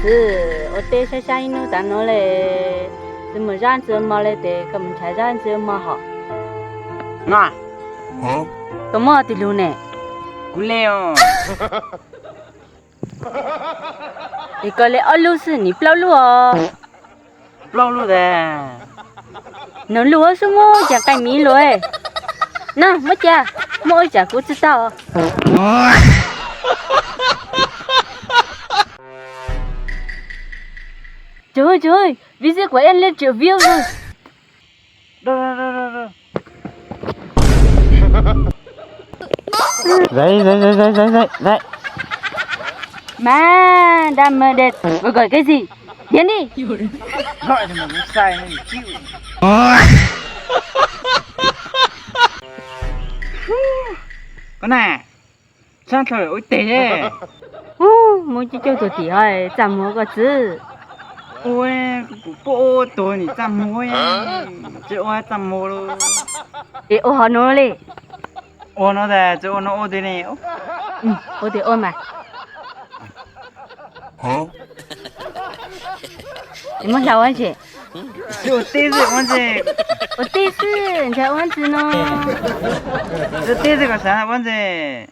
Txiv, ua teb saib saib ib hnub tav no le, txiv mus zab ntxwv mos le tes koj mus nrhav zab ntxwv mos hos. Koj muaj tis lug ne? Kuv le os. Es koj le ob lub xwb nim plaub lub os. Plaub lub tas. Nws lub huab xub muab cas qaij miv lug. Na muab cas, muab ua cas kuv tsis tau. Trời ơi, trời ơi, ví dụ của em lên triệu view rồi. Đấy, đấy, đấy, đấy, đấy, đấy. Má, đang mờ đệt, gọi, gọi cái gì? Nhắn đi. Gọi thì mà cũng sai, nó chịu. Con này, sao trời ơi tệ thế? Ub, muaj coob coob tus tim ho txaj muag koj txiv. Ua, kuv puab ua tuag nim txaj muag, tsis ua txaj muag lauj. Es ua hov no li. Ua no tas tsis ua no ua tiag ne. Ua tiag ua mas. Es muab hla ua ntses. Tsis ua teb xwb ua ntses. Ua teb xwb ntshai ua ntxiv no. Ua teb xwb kom xav ua ntses.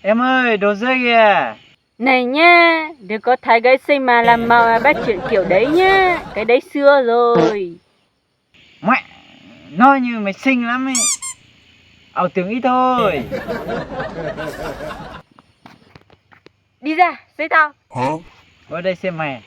Em ơi, đồ rơi kìa. Này nhá, đừng có thả cái xi măng làm màu mà bắt chuyện kiểu đấy nhá, cái đấy xưa rồi. Mẹ, nói như mày xinh lắm ấy. Ảo tưởng ít thôi. Đi ra, giấy tao. Hả? Ở đây xem mày.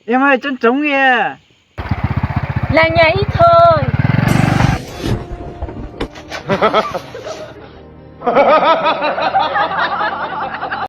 Em ơi, trống trống kìa. Là nhà ít thôi.